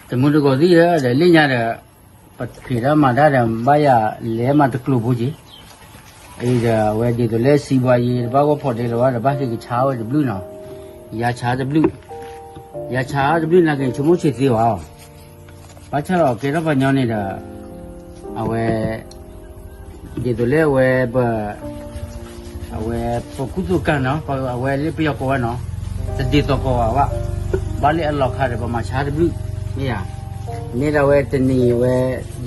တမုၢ်တကိးသံၣ်ဒီး လ့ၣ်ညါဒီး ပက့ၤတၢ်မၤတၢ်ဒီး ဘၣ်ယၤလဲၤမၤတကျိၤဖိက့ၤ, အံၤဒီး အဝဲဒ်သိးလၢစံးဘှါယံၤ တဘၣ်ဂီၢ်ဖီၣ်ဒ့လီၤဝဲဒီး ဘၣ်က့ၤကဆါဝဲတဘျုးနီၤ, ယၤဆါတဘျုး, ယၤဆါတဘျုးနာ်က့ၤ ဆိကမိၣ်ဆံးသ့ဝဲအီၤ, ဘၣ်ဆၣ်ဒီးကဲထီၣ်ပှၤညီန့ၣ်ဒီး အဝဲ ဒ်သိးလၢအဝဲ ပ အဝဲ ပကူသိးကၢ်နီၤ, အဝဲလၢပယီၤကိးဝဲနီၤ, တဒ်သိးကိးဝဲဘၣ်, ဘၣ်လၢအလီၤခါဒီး ပမၤဆါတဘျုး, မ့ၢ်ဧါ, မ့ၢ်ဒၣ်ဝဲတနံၤဝဲ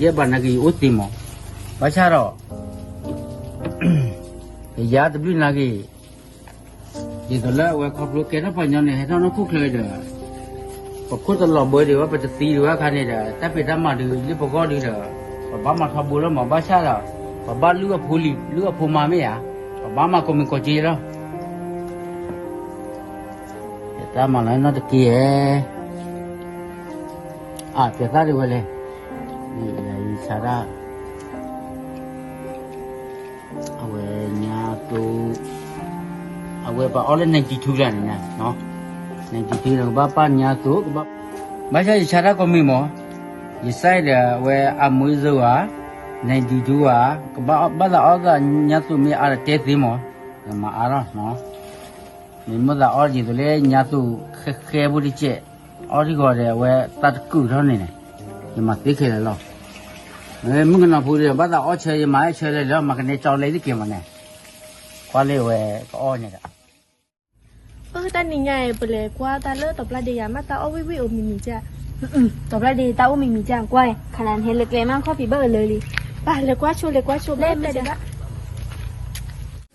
ယဲၢ်ဘးနာ်က့ၤယအိၣ်သ့မး, ဘၣ်ဆၣ်ဒီး ယၤတဘျုးနာ်က့ၤ ဒ်သိးလၢအဝဲခီဖျိကဲထီၣ်ပှၤညီန့ၣ် ဟဲထီၣ်နီၢ်ခိၣ်ချၢဒီး ပခိၣ်တလီၤဘၢဒံးဝဲ ပတသံဒံးဝဲအခါန့ၣ်ဒီး တၢ်ဖံးတၢ်မၤဒုးလၢပဂီၢ်ဒုးဒီး ပဘၣ်မၤထီဘိလီၤမး ဘၣ်ဆၣ်ဒီး ပဘၣ်လုၢ်အဖိလံၤ လုၢ်အဖိမါမ့ၢ်ဧါ, ပဘၣ်မၤကိးမံၤကိးက့လီၤ. တၢ်မၤလၢနီတက့ၢ်ဧါ, အါ ပျဲသၣ်ဒံးဝဲလဲၣ်, ယဆါဒၣ် အဝဲညါသိ, အဝဲပှၤအီၣ်လၢ ninety two လၢန့ၣ်, ninety two န့ၣ် ကဘၣ်ပာ်ညါသိ, ကဘၣ်, ဘၣ်ဆၣ်ယဆါတၢ်ကိးမံၤမး, ယစဲဒီးအဝဲအမုၢ်စၢဂၤ, ninety two ဧါ, ကဘၣ်ဘၣ်သးအီၣ်သးညါသိမ့ၢ်အါဒီးတဲသ့မး, မၤအါထီၣ်, မ့ၢ်မိၣ်သးအီၣ်ဒ်သိးလၢညါသိဃဲဃဲဖိတကဲး, အီၣ်ထံဂီၤဒီးအဝဲသးတကုာ်ထီၣ်န့ၣ်န့ၣ်, ယမၤသ့ခဲလၢာ်လီၤ. မ့ၢ်မုၣ်ကနီၤဖိဒီး ဘၣ်သးအီၣ်ဆၢ ယမၤအဲၣ်ဆၢလဲၣ်လၢ မၤကနဲကၠီလဲၣ်သက့ၤမးန့ၣ်, ကွၢ်လၢဝဲကအီၣ်န့ၣ်ဒီး, အၢ တၢ်နံၤညါအံၤ ပလဲၤကွၢ်တၢ်လၢတီၤပျၢ်ဒ့ယၤ မ့ၢ်တၢ်အီၣ်ဝံၣ်ဝံၣ်အိၣ်မံၤမံၤကၢ်, တီၤပျၢ်ဒ့တၢ်အိၣ်မံၤမံၤကၢ် ကွၢ်, ခါနၤဟဲလၢကျဲမး ခီၣ်ဖံးဘၣ်အလၢလံ, ပၢ်လဲၤကွၢ်ဆိ လဲၤကွၢ်ဆိ ဘၣ်လဲၤဒၣ်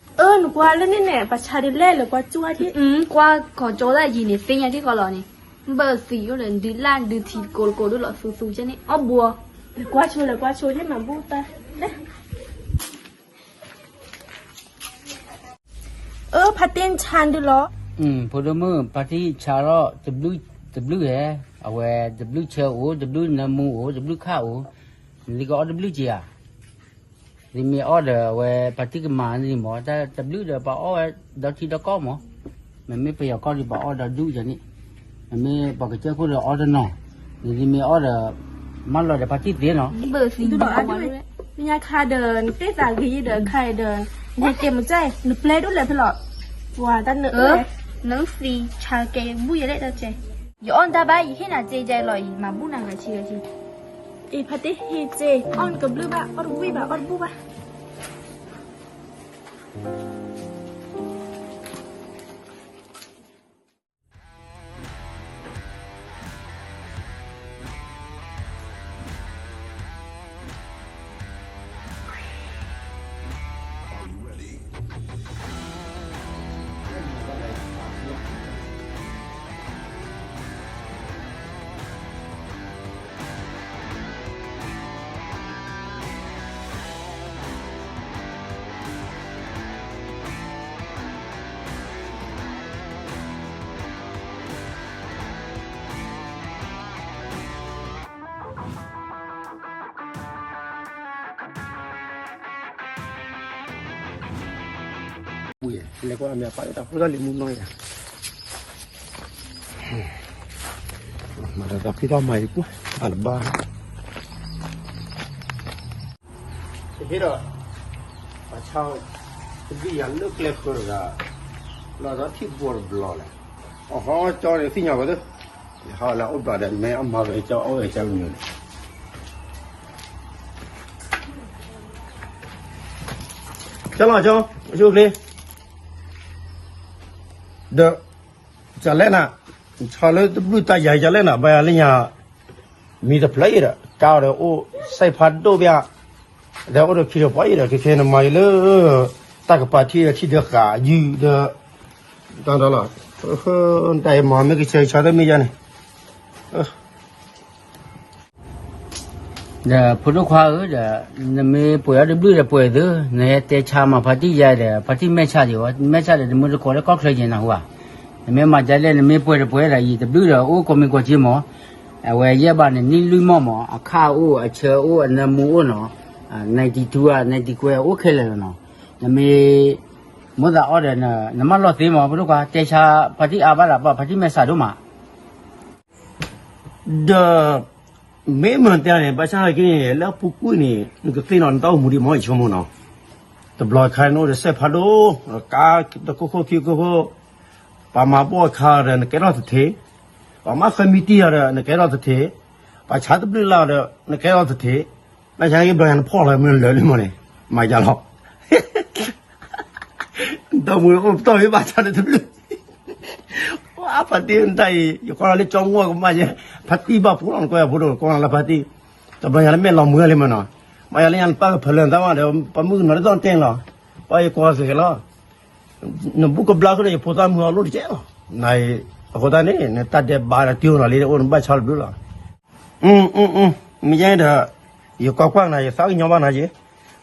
အၢ နကွၢ်လၢန့ၣ်န့ၣ် ပှၤဆါဒ်လဲၣ် လဲၤကွၢ်ကၠိၣ်ထံၣ်, ကွၢ်ခီကၠိၣ်ဒၣ်ယံၤန့ၣ် သ့ၣ်ညါထံၣ်ဃီလီၤန့ၣ်, ဘၣ်သံအိၣ်ဒီး ဒုးလၢ်ဒုးထံတကိးတကိးဒိၣ်လီၤ သူသူကဲန့ၣ် အီၣ်ဘှီ, လဲၤကွၢ်ဆိ လဲၤကွၢ်ဆိ ဟ့ၣ်မၤဘူၣ်တၢ်, အၢ ဖါတ့ၢ်ဆါဒုးလီၤ, ဖိဒိၣ်မုၣ် ဖါတံၢ်ဆါထီၣ်တဘျုး, တဘျုးဧဲ, အဝဲတဘျုးဆၢအိၣ်, တဘျုးနၢမူအိၣ်, တဘျုးခၣ်အိၣ်, နသုကအီၣ်တဘျုးက့ဧါ. သုမ့ၢ်အီၣ်ဒီးအဝဲ ဖါတံၢ်ကမၤန့ၣ်မး, တၢ်တဘျုးဒီးပှၤအီၣ်ဝဲဒီထံဒီကီၢ်မး, မ့မ့ၢ်ပယီၤကီၢ်ဒီးပှၤအီၣ်ဒီဒူၣ်ယၤန့ၣ်, မ့မ့ၢ်ပှၤကစၢၢ်ခိၣ်ဒီးအီၣ်တနီၤ, နသုမ့ၢ်အီၣ်ဒီး မၢလီၤဒီးဖါတံၢ်သ့နီၤ, ညါခါဒီး နတ့ၢ်သးဂ့ၤဒီးခါဒီး နဟဲကဲမုၢ်ကၢ်အံၤ နပျဲဒိၣ်လဲၣ်ဖဲလီၤ, ပှၤတၢ်နၢ, နသံဆါကဲဘူၣ်ယဲလဲၣ်တၢ်ကဲ, ယအီၣ်နတၢ်ဘၣ် ယဟ့ၣ်နၤစ့ယဲလီၤအံၤ မၤဘူၣ်နၤဂၤဆံဂၤဆံ, အ့ ဖါတ့ၢ်ဟ့ၣ်စ့ အီၣ်နကဘျုးဘၣ် အီၣ်တဝံၣ်ဘၣ် အီၣ်တဘူၣ်ဘၣ်. လဲၤကွၢ်အမ့ၢ်အပၢ်လၢတၢ်ဖိတၢ်လံၤမူနီၤယၤ, မၤတၢ်ဖံးတၢ်မၤအံၤပှၢ် အတဘၣ်, တဟ့ၣ်ဒီး ပှၤဆါတဘျုးယၤလၢကျဲဃၢၤတဂၤ, လီၤဒီးထံၣ်ဘှီတဘျီလဲၣ်, အဟီကၠီန့ၣ်သ့ၣ်ညါဝဲသ့ၣ်, ယဟီလၢအိၣ်ဘျီဒီး မ့ၢ်အမၤဝဲကၠီအီၣ်ဝဲကၠီကညိန့ၣ် ကၠီလီၤကၠီ, အဆိကျ့, ဒီး ကၠီလဲၣ်နၤ, ဆါလၢတဘျုးတၢ်ယၤကၠီလဲၣ်နၤ, ဘၣ်ယၤလၢညါ, မံတဖျၢၣ်အံၤဒီး ကါအီၤဒီးအိၣ်စဲးဖးဒိၣ်ဘၣ်, ဒီးအိၣ်ဒီးခံဒီးပှၤအံၤဒီး ခဲခဲနမၤအံၤလၢ တၢ်ကပၤထံၣ်ဒီးထံၣ်ဒီးဃာ်ယုၢ်ဒီး တၢ်ဒီးလီၤ, တၢ်အံၤမၤမ့ၢ်ကဆၢကဆါတမ့ၢ်ယါန့ၣ် ဒီးဖိဒိၣ်ခွါဧၢ, ဒီးနမ့ၢ်ပှဲၤအီၣ်တဘျုးဒီးပှဲၤသု, နဟဲတဲဆါမၤဖါတံၢ်ယါဒီး ဖါတံၢ်မဲာ်ဆါဒံးဝဲ, မဲာ်ဆါဒီးတမုၢ်တကိးလၢကီၢ်ချၢက့ၤနၢ်ဟူဧါ, နမ့ၢ်မၤဒ်လဲၣ် နမ့ၢ်ပှဲၤတပှဲၤဒီးအံၤတဘျုးဒီးအိၣ်ကိးမံၤကိးက့မး, အဝဲယဲၢ်ဘးန့ၣ် နံၣ်လွံၢ်မီၢ်မး, အခၣ်အိၣ် အဆၢအိၣ် အနၢမူအိၣ်နီၤ, ninety two ဧါ ninety square အိၣ်ခဲလၢာ်လီၤနီၤ, နမ့ၢ် မိၣ်သးအီၣ်ဒီး နမၢလီၤသ့မး ဖိဒိၣ်ခွါ, တဲဆါဖါတံၢ်အါဘၣ်ဒီး ဖါတံၢ်မဲာ်ဆါဒိၣ်မး. ဒီး မ့ၢ်မတၤန့ၣ် ဘၣ်ဆၣ်သနာ်က့န့ၣ် လၢအပူၤကွံာ်န့ၣ် နကသ့ၣ်နီၣ်နတၢ်အိၣ်မူဒံးမ့ၢ်ယဆိကမိၣ်နီၤ. တဘျီခါန့ၣ်အိၣ်ဒီးစဲးဖးဒိၣ်, ကါတခိၣ်ခိၣ်ခံခိၣ်ခိၣ်, ပှၤမၤဘီၣ်အခါဒီးနကဲထီၣ်သထ့, ပှၤမၤဃဲမံတံၢ်အီၤဒီးနကဲထီၣ်သထ့, ပှၤဆါတဘျုးလၢ်ဒီးနကဲထီၣ်သထ့, ဘၣ်ဆၣ်က့ဘျီညါနဖီၣ်လီၤမ့ၢ်လၢာ်လံမ့ၢ်န့ၣ်, မၤယါလီၤ. ဒီးမူအိၣ်ပတီၢ်ဝံၤဘၣ်ဆၣ်ဒီးတဘျုး ဖါတံၢ်နတၢ်အံၤ ယကွၢ်လီၤလၢကၠီမူကမၣ်ယဲ, ဖါတံၢ်ဘၣ်ဖိလီၤ နကွၢ်ယၤဖိဒိၣ် ကွၢ်လီၤလၢဖါတံၢ်, တဘျီညါလၢမဲာ်လီၤမုၢ်လံမ့ၢ်နီၤ, မၤယၤလၢညါနပၢ်ကဖၢလၢနသးမးဒီး ပှၤမုၣ်ကနီၤဒ်သိးနတဲလီၤ, ပှၤယကွၢ်သ့လီၤ, နဘူၣ်ကဘျါဃုာ်ဒီးယဖိသၣ်မုၢ်အီၤလိၣ်တကဲလီၤ, နအံၤ, အဃိသတးန့ၣ် နတၢ်ဒဲးဘးဒီးတုၤအိၣ်နီၤလံ အိၣ်နဘၣ်ဆါတဘျုးလီၤ. မ့ၢ်ယဲဒီး ယကွၢ်ကွၢ်နၤ ယသးကညီၤဘၣ်နၤက့ၤ,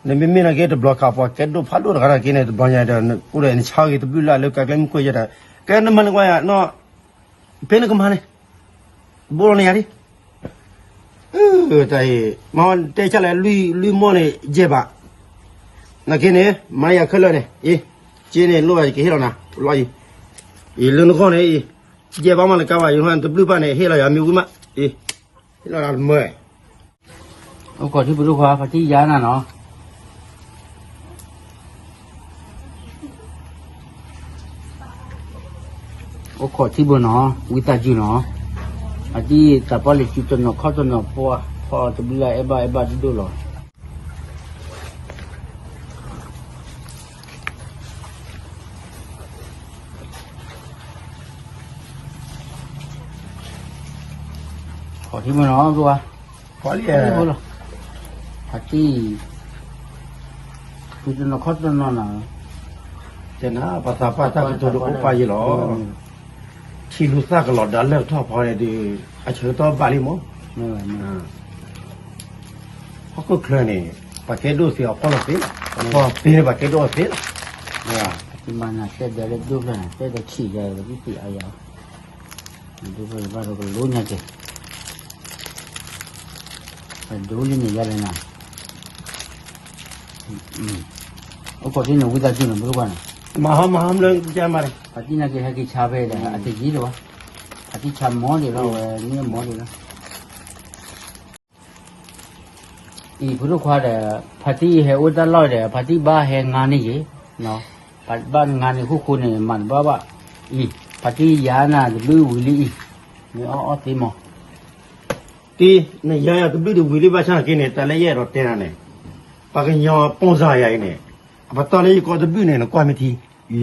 နမ့မ့ၢ်နာ်က့တဘျီခါ ပှၤကဲဒိၣ်ဖးဒိၣ်တဂၤနာ်က့န့ၣ် တဘျီညါဒီး နအိၣ်ဒီးနဆါဂ့ၤတဘျုးလၢ်လၢကကျဲမုၢ်ကွဲးယဲဒီး ကဲနမၤနကွၢ်ယၤနီၤ, ဖဲနကမၤန့ၣ် ဘိလီၤန့ၢ်ယၤဒ် တၢ်အံၤ မ့ၢ်တဲဆါလဲၣ် လွံၢ်မီၢ်န့ၣ် ယဲၢ်ဘး, နာ်က့န့ၣ် မၤယၤခဲလၢာ်န့ၣ် အံၤ, က့န့ၣ် လိၣ်ဘၣ်ယကဟ့ၣ်လီၤနၤ လီၤအံၤ, အံၤ လၢနဂီၢ်န့ၣ်အံၤ, ယဲၢ်ဘးမးလၢကါဘၣ် ယတဘျုးဘၣ်န့ၣ် ဟ့ၣ်လီၤယၤမ့ၢ်ဝံၤမး, အံၤ, ဟ့ၣ်လီၤနၤတမၢ, အိၣ်ခိးထံဖိဒိၣ်ခွါ ဖါတံၢ်ယါနၤနီၤ အိၣ်ခိးထံဖိနီၤ ဝံသးစူၤနီၤ, ဖါတံၢ်သးပှၢ်လၢစုတနီၤခီၣ်တနီၤပှၢ် ဖီတဘျုးလၢ်အဲၣ်ဘၣ်အဲၣ်ဘၣ်ဒိၣ်ဒိၣ်လီၤ. ခိးထံဖိနီၤ ဖိခွါ, ဖါတံၢ် စုတနီၤခီၣ်တနီၤနီၤ, တဲနၤ ပှၤသးပှၢ်တၢ်ကတိၤတအိၣ်ပာ်ယံၤလီၤ, ထံလူၤသၣ်ကလီၤဒါလၢကထီၣ်ဖီန့ၣ်ဒီး အဆၢကတီၢ်ဘၣ်လံမး, ဟီၣ်ခိၣ်ချၢန့ၣ် ပှၤကဲဒိၣ်သ့အဖီၣ်လီၤသ့, အဖီၣ်သ့န့ၣ် ပှၤကဲဒိၣ်အီၤသ့လီၤ, မၤနၤတဲဒီး လၢဒိၣ်ဖျၢၣ်န့ၣ် တဲဒီးဆံးယၤ ပကသံၣ်အါယၤ, ဒိၣ်ဖျၢၣ်ဘၣ်ဒီးကလိညါက့ၤ, ဒိၣ်လံန့ၣ်ယါလဲၣ်နၤ, အိၣ်ခိးထံန့ၣ် ဝံသးစူၤန့ၣ် ဖိဒိၣ်ခွါန့ၣ်, မၤဟီမၤဟီလၢကမၤ, ဖါတံၢ်နာ်က့ၤဟဲက့ၤဆါဖဲဒီး အတယံၤလၢၤဘၣ်, ဖါတံၢ်ဆါမီၤဒံးလီၤဝဲ န့ၣ်မီၤဒံးလီၤ အံၤ ဖိဒိၣ်ခွါဒီး ဖါတံၢ်ဟဲအိၣ်တၢ်လီၢ်ဒီး ဖါတံၢ်ဘၣ်ဟဲငါန့ၢ်ယ့ၤ, ဘၣ်ငါန့ၢ်ဃူဃူန့ၣ် မၤတဘၣ်ဘၣ်, အံၤ ဖါတံၢ်ယါနၤတဘျုးဝံၤလံအံၤ, မ့ၢ်အီၣ်အီၣ်သ့မီၤ, တံၢ် နယါယၤတဘျုးတဝံၤလံဘၣ်ဆၣ်က့န့ၣ် တၢ်လၢယအဲၣ်ဒိးတဲနၤန့ၣ်, ပှၤကညီပိၢ်စၢ်ယၤအံၤန့ၣ်, အပတီၢ်လၢယကီၢ်တဘျုးန့ၣ် နကွၢ်မ့ၢ်ထံ, အံ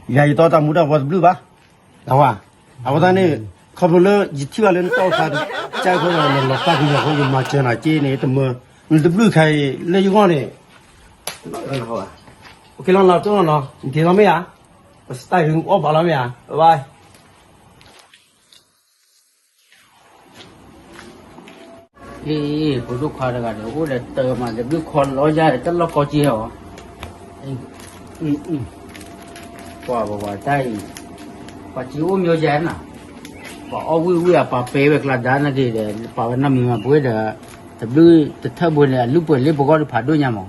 ၤ ယၤယတီတၢ်မူတၢ်ဘှီတဘျုးဘၣ်, အဝဲ, အဃိသတးန့ၣ်, ခီဖျိလၢယထံၣ်ဘၣ်လၢနတၢ်အိၣ်သး, ကၢ်ဖိဒီးနလီၤသးကညီၤဖိ ယမၤစၢၤနၤက့န့ၣ် တမၢ, နတဘျုးခါအံၤလၢယဂီၢ်န့ၣ်, အိၣ်က့ၤလီၤနီၤ တိၢ်နီၤနီၤ နထံၣ်လီၤမ့ၢ်ဧါ, ပစတၢ်ဂ့ၤအီၣ်ဘၣ်လီၤမ့ၢ်ဧါ, ဘၣ်ဘၣ် အ့ ဖိဒိၣ်ခွါတဂၤဒီး အိၣ်ဒီးတၢ်မၤတဘျုးခီလီၤယၤဒီး တၢ်လီၢ်ကီက့ၤအီၤ, ကွၢ်ပဝဲတၢ်အံၤ, ပှၤစ့အိၣ်မ့ၢ်ယဲနၤ, ပှၤအီၣ်ဝံၣ်ဝံၣ်အပှၤပဲဝဲကျါဒါနာ်က့ၤဒီး ပှၤဝဲနီတမံၤမး ပဝဲဒီး တဘျုးတထၢၣ်ဘိန့ၣ် အလုၢ်ပှဲၤလ့ပဂီၢ်တဖးဒိၣ်ညါမး,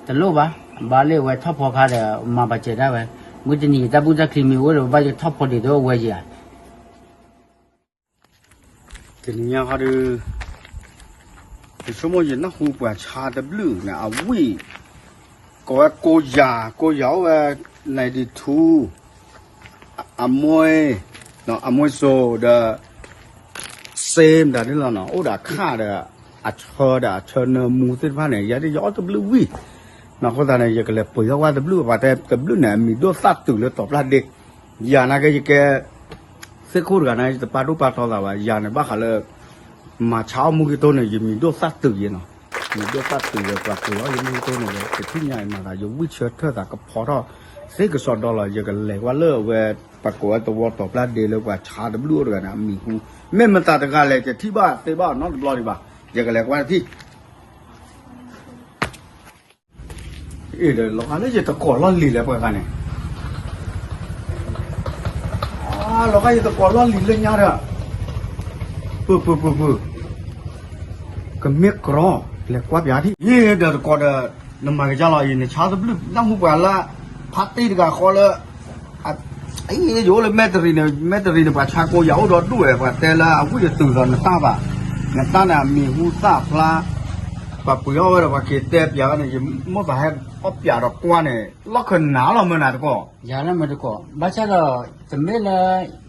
တလိၣ်ဘၣ်, ဘၣ်လၢအဝဲထီၣ်ဖီခါဒီး မၤပာ်စၢၤဒၣ်ဝဲ, မုၢ်တနံၤတၢ်ဘူၣ်တၢ်ချံမ့ၢ်အိၣ်ဒီး ဘၣ်ယထီၣ်ဖီဒံးတအိၣ်ဝဲယၤ တနံၤညါဟီဒီး ယဆိကမိၣ်ယနၢ်ဟူပှၤဆါတဘျုးန့ၣ် အဝံၣ်, ကိးဝဲကိးယၤ, ကိးယၤအိၣ်ဝဲ ninety two, အမွဲ, အမွဲစိၤဒီး စ့မတၤဒ်လီၤနီၤ အိၣ်ဒီးအခၣ်ဒီး အဆၢဒီးအဆၢနၢမူသ့ၣ်တဖၣ်န့ၣ် ယၤဒ်ယအီၣ်တဘျုးဝံၣ်, နီၤအဃိသတးန့ၣ် ယကလဲၤပှ့ၤထီၣ်ဝဲတဘျုး ပှၤတဲတဘျုးန့ၣ် အမံၤဒိၣ်သၣ်တုာ်လၢတီၤပျၢ်ဒ့ ယၤနာ်က့ ယကဲ သ့ၣ်ခိၣ်တဂၤန့ၣ် ယတပာ်ဒိၣ်ပာ်ထီသးဘၣ် ယၤန့ၣ် ဘၣ်ဃးလၢ မၤဆါအီၣ်မူက့ၤတိၢ်န့ၣ် ယမံၤဒိၣ်သၣ်တုာ်ယဲနီၤ, မံၤဒိၣ်သၣ်တုာ်ယဲ ပှၤပှ့ၤအီၣ်ယမူက့ၤတိၢ်န့ၣ် တထံၣ်ညါအံၤမၤသး ယဝံၣ်ဆၢထၢၣ်သးကဖီထီၣ် သ့ကစီဒီလီၤ ယကလဲၤကွၢ်လၢအဝဲ ပှၤကိးဝဲသဝီတီၤပျၢ်ဒ့လၢပှၤဆါတဘျုးအိၣ်တဂၤန့ၣ် အမံၤဟူ မ့ၢ်မတၤတဂၤလဲၣ် တထံၣ်ဘၣ်သ့ဘၣ်နီတဘျီဒံးဘၣ် ယကလဲၤကွၢ်တထံၣ် အ့ၣ်ဒီး လီၤဂာ်လၢယတကိးလီၢ်လံၤလၢပှၤဂၤန့ၣ်, လီၤဂာ်ယတကိးလီၢ်လံၤလၢညါဒီး, ပၢၢ်ပၢၢ်ပၢၢ်ပၢၢ်, ကမ့ၢ်ကြီ လဲၤကွၢ်ပၠးထံၣ် ယ့ၣ်ဒီးတကိးဒီး နမၤကစၢ်လီၤအံၤ နဆါတဘျုးနၢ်ဟူပှၤလၢ ဖါတံၢ်တဂၤဃီလၢ အ ယအိၣ်လၢမဲၣ်တရံးန့ၣ် မဲၣ်တရံးန့ၣ် ပှၤဆါကိးယၤအိၣ်ဒီးဒူၣ်ဝဲ ပှၤတဲလၢအဝံၣ်အတုၤဒီးနတၢ်ဘၣ်, နတၢ်န့ၣ်အမံၤဟူသၣ်ဖျါ, ပှၤပှ့ၤအီၣ်ဝဲဒီးပှၤက့ၤတဲပၠးန့ၣ် ယမိၣ်သးဟဲအီၣ်ပၠးဒီးကွၢ်န့ၣ် လီၢ်ခၢၣ်နၤလီၤမၢနၤတကီၢ်, ယၤလၢမၢတကီၢ် ဘၣ်ဆၣ်ဒီး တမ့ၢ်လၢ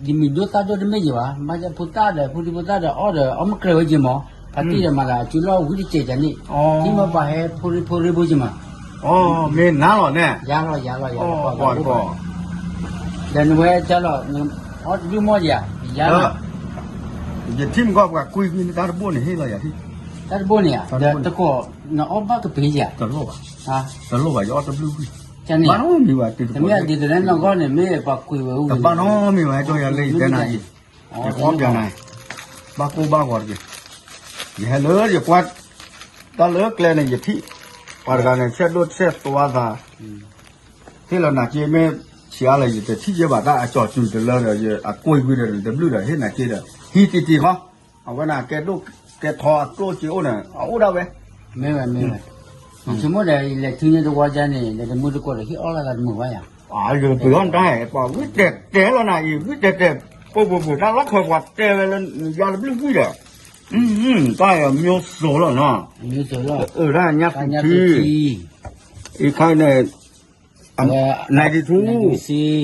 ယမံၤဒိၣ်သၣ်ဒိၣ်တမ့ၢ်ယၤဘၣ်, ဘၣ်ဆၣ်ဖိသၣ်ဒီး ဖိဒံဖိသၣ်ဒီး အီၣ်ဒီး အီၣ်မ့ၢ်ကြၢးဝဲက့ၤမး, ဖါတံၢ်ဒီးမၤသးအစုလီၢ်ဝံတစဲးကန့ၣ်, ထံၣ်မ့ၢ်ပှၤဟဲဖိရ့ဖိရ့ဖိက့ၤမး, မ့ၢ်နၤလီၤန့ၣ်, ယၤလီၤယၤလီၤယၤလီၤ, ဒီးနဝဲကၢ်လီၤ, အီၣ်တဘျုးမီၢ်ယၤ, ယၤလီၤ, ယထံၣ်မ့ၢ်ကီၢ်ပှၤကွံကွံတၢ်တဘိၣ်န့ၣ်ဟ့ၣ်လီၤယၤထံၣ်, တၢ်တဘိၣ်န့ၣ်ဧါ, ဒီးတကီၢ် နအီၣ်ဘၣ်ကပ့ၤယၤ, တလိၣ်ဘၣ်, တလိၣ်ဘၣ် ယအီၣ်တဘျုးကွံ, ဘၣ်နီတမံၤဘၣ်, တမ့ၢ်အဒ်သိးလၢနီၢ်ဂီၢ်န့ၣ် မ့ၢ်ပှၤကွံာ်ဝဲအိၣ်, တဘၣ်နီတမံၤဘၣ် ဟဲကၠီယၤလၢယတဲနၤအံၤ, ယအီၣ်ပၠးနၤ, ဘၣ်ကိၢ်ဘၣ်ဂီၤတက့ၢ်, ယဟဲလၢယကွၢ်, တၢ်လၢကျဲန့ၣ် ယထံၣ်, ပှၤတဂၤန့ၣ် ဆဲးဒိၣ်ဆဲးသွါသး, ဟ့ၣ်လီၤနၤက့မ့ၢ်ဆံးအါလၢၤ ယတထံၣ်က့ဘၣ်တၢ်အကၠီၤစုၤတလၢဒီး အကွံကွံဒီးတဘျုးဒီး ဟ့ၣ်နၤက့ဒီး ဟံးတံၢ်တံၢ်ဃီ, အဝဲန့ၣ်ကဲဒိၣ်ကဲထီအကျိၣ်စ့အိၣ်န့ၣ် အအိၣ်ဒၣ်ဝဲ, မ့ၢ်ဝဲမ့ၢ်ဝဲ, ယဆိကမိၣ်ဒီး ယလဲၤထံၣ်န့ၢ်တဝီဒ်န့ၣ် ဒီးတမုၢ်တကိးဒီးဟ့ၣ်အီၣ်လီၤသးတမုာ်ဘၣ်ယၤ, ယကပှ့ၤအီၣ်တၢ် ပှၤဝံၣ်တဲတဲလီၤနၤအံၤ ဝံၣ်တဲတဲ, ပှၤပှၤပှၤတၢ်လီၢ်ခၢၣ်ပှၤတဲဝဲလၢ ယၤတဘျုးကွံဒီး, တၢ်အမံၤစိၤလီၤနီၤ, အၢ တၢ်ညါသူထံ, အံၤခါန့ၣ်, နၢၤဒံထူ, စ့,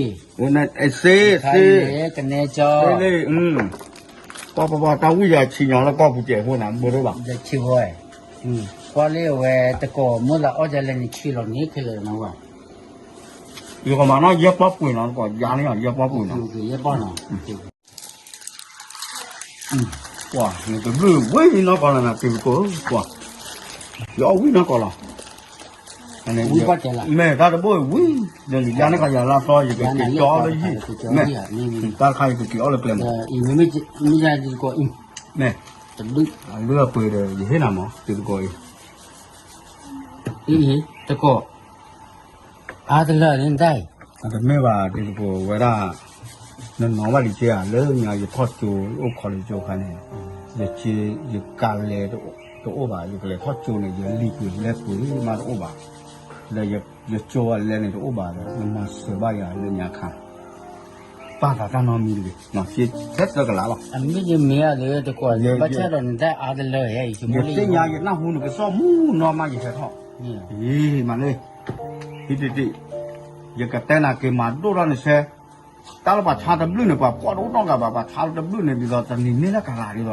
ကနဲကၠီ, ပှၤပှၤပှၤတၢ်ဝံၣ်ယၤဆံးညီလၢကီၢ်ပူၤစဲးဖိနၤ ဘိးဒိၣ်ဘၣ်, ကွၢ်လၢအဝဲတကိး မိၣ်သးအီၣ်ဒ်လဲၣ်န့ၣ် ဆံးလီၤန့ၣ်ခဲလၢာ်နဝဲ, ယကမၤနီၣ်ယဲၢ်ပီၢ်ပှ့ၤနီၤ တကိးယါန့ၣ် ယဲၢ်ပီၢ်ပှ့ၤနီၤ, ယဲၢ်ပီၢ်နီၤ ပှၤနတဘျုးဝံၤနီၢ်ကီၢ်လီၤနၤ တံၤသကိး, ပှၤ, ယအီၣ်ဝံၤနီၢ်ကီၢ်လီၤ, မ့ၢ်တၢ်တဘိၣ်ဝံၤ, ဒီးယၤန့ၣ်ခါယၤလၢအသီ ယကက့ၤကၠီလၢယဟံၣ်, မ့ၢ်, တၢ်တခါယကက့ၤအီၣ်လၢကျဲမး, မ့ၢ်, မ့ၢ်, အလုၢ်အပှ့ၤဒီး ယဟ့ၣ်နၤမး တံၤသကိးအံၤ, တံၤသကိး အါတလၢန့ၣ်တၢ်အံၤ, တမ့ၢ်ဘၣ် တံၤသကိးဝဲဒၣ်, နနီၤဘၣ်လံက့ဧါ လၢညါယထီၣ်ကၠိအိၣ်ခိးလံကၠိခါန့ၣ်, ယကလဲၤတအိၣ်ဘၣ် ယကလဲၤထီၣ်ကၠိန့ၣ် ယလံၤပှ့ၤလဲၢ်ပှ့ၤမးတအိၣ်ဘၣ်, ဒီးယကၠိအလဲန့ၣ်တအိၣ်ဘၣ်ဒီး နမၤစၢၤဘၣ်ယၤလၢညါခါ, ပၢ်သးတၢ်နီတမံၤတဂ့ၤ, ထဲသၢကလးလီၤ, အမ့ၢ်ယမ့ၢ်အီၤဒီးတကိး ဘၣ်ဆၣ်ဒီးနတၢ်အါတလၢဧါ, ယသ့ၣ်ညါယနၢ်ဟူနကစီၣ်မူနီၢ်မးယဟဲထီၣ်, မၤလၢ ဟံးတံၢ်တံၢ်, ယကတဲနၤက့ၤမၤဒိၣ်ထီၣ်နဆဲ, တၢ်လၢပှၤဆါတဘျုးန့ၣ် ပှၤဖှီၣ်တအိၣ်နီတဂၤဘၣ် ပှၤဆါတဘျုးန့ၣ် ဒ်သိးတနံၤန့ၢ်လၢကလၤဒ်သိးလၢ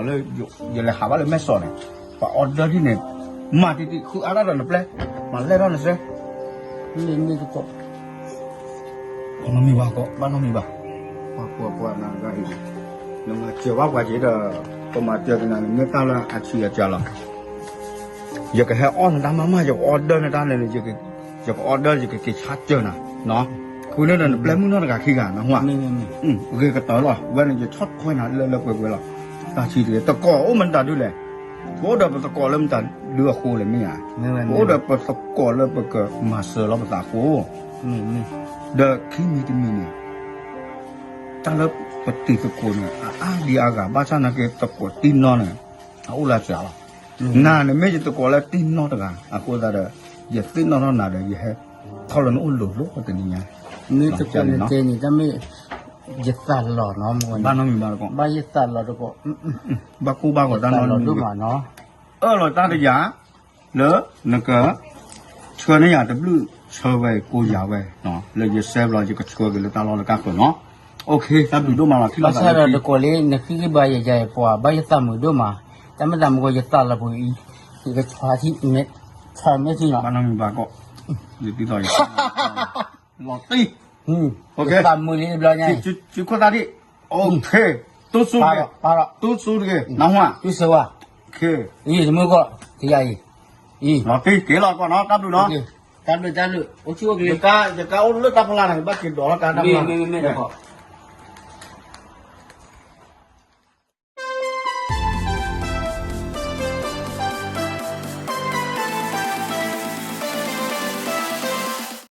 ယလဲၤဟးဘၣ်လၢမဲၢ်စီၤန့ၣ်, ပှၤ order ဒ်န့ၣ်, မၤတံၢ်တံၢ် ဃုအါထီၣ်ဒီးနပျဲၢ်, မၤလဲၢ်ထီၣ်နဆဲ မ့ၢ်တကိး, ဘၣ်နီတမံၤဘၣ်ကီး ဘၣ်နီတမံၤဘၣ်, ပှၤကွၢ်ကွၢ်နၤတဂၤအံၤ, နမၤစၢၤဘၣ်ပှၤက့ၤဒီး, ပမၤစၢၤကနၤန့ၣ် မ့ၢ်တၢ်လၢအဆံးအစှၤလီၤ, ယကဟဲအီၣ်နတၢ်မးမး ယက order နတၢ်လဲၣ်န့ၣ်, ယက order ယကက့ၤဆါစၢၤနၤ, ဃုန့ၢ်ဒီးနပျဲၢ်မုၣ်နီၢ်တဂၤခံဂၤနဟူဧါ, ဂ့ၤကတၢၢ်လီၤ ဝဲန့ၣ် ယဆီၣ်ထွဲနၤလၢလၢပှဲၤပှဲၤလီၤ, တၢ်ဆံးတဂ့ၤ တကိးအိၣ်မတၤဒုလဲၣ်, ပအိၣ်ဒီးပသကိးလၢမတၤဒုအဃိလဲၣ်မ့ၢ်ဧါ, ပအိၣ်ဒီးပသကိးလၢပကမၤစၢၤလီၤပသးအဃိ, ဒီးခံမံၤတမံၤန့ၣ် တၢ်လၢပတံၤသကိးန့ၣ် အအါဒံအါဂၤ ဘၣ်ဆၣ်နာ်က့သကိးတံၢ်နီၢ်န့ၣ် အအိၣ်လၢစှၤလီၤ, နၤန့ၣ်မ့ၢ်ယသကိးလၢတံၢ်နီၢ်တဂၤ အဃိသတးဒီး ယသ့ၣ်နီၣ်ထီၣ်နၤဒီး ယဟဲထီၣ်လၢနအိၣ်လိၤလိၤတနံၤညါ, မ့ၢ်သကိးန့ၣ်တဲန့ၣ် တၢ်မ့ၢ်ယသးလီၤနီၤ, ဘၣ်နီတမံၤဘၣ်တကိး, ဘၣ်ယသးလီၤတကိး, ဘၣ်ကိၢ်ဘၣ်ဂီၤတၢ်နီတမံၤဘၣ်, အၢၣ်လီၤတၢ်တယၤ လၢနက ဆှၢန့ၢ်ယၤတဘျုး ဆှၢဝဲကိးယၤဝဲ, လၢယစဲးဘျီ ယကဆှၢက့ၤလၢတၢ်လီၢ်လၢကါဃၢၤနီၤ, OK တၢ်ဘျုးဒိၣ်မးလီၤ ထံၣ်လိာ်သးလၢခံ, ဘၣ်ဆၣ်ဒီးတကိးလံ နဃံဃံဘၣ်ယၤယၤပှၤ ဘၣ်ယသးမုာ်ဒိၣ်မး, တၢ်မ့ၢ်သးမုာ်ကီးယသးလီၤပူၤအံၤ, ယကဆှၢထံၣ်, ဆှၢမဲာ်ထံနီၤ, ဘၣ်နီတမံၤဘၣ်ကီး, ယသးလီၤတံၢ်, ယသးမုာ်လံတဘျီညါ, စုခိၣ်သၣ်ဒံၣ်, OK, တူၢ်ဆူတဂ့ၤ, တူၢ်ဆူတဂ့ၤ, နၢ်ဟူဧါ, တူၢ်ဆူဧါ, ယတမုာ်ကီး, တယၤအံၤ, လီၤတံၢ်က့ၤလီၤကီးနီၤ တၢ်ဘျုးနီၤ, တၢ်ဘျုးတၢ်ဘျုး, အိၣ်ဆူၣ်အိၣ်ချ့, ယကအိၣ်လၢတၢ်ဖီလာ်န့ၣ် ဘၣ်က့ၤဒိးလီၤတၢ်တၢ်ဖီလာ်, မ့ၢ်မ့ၢ်မ့ၢ်တကိး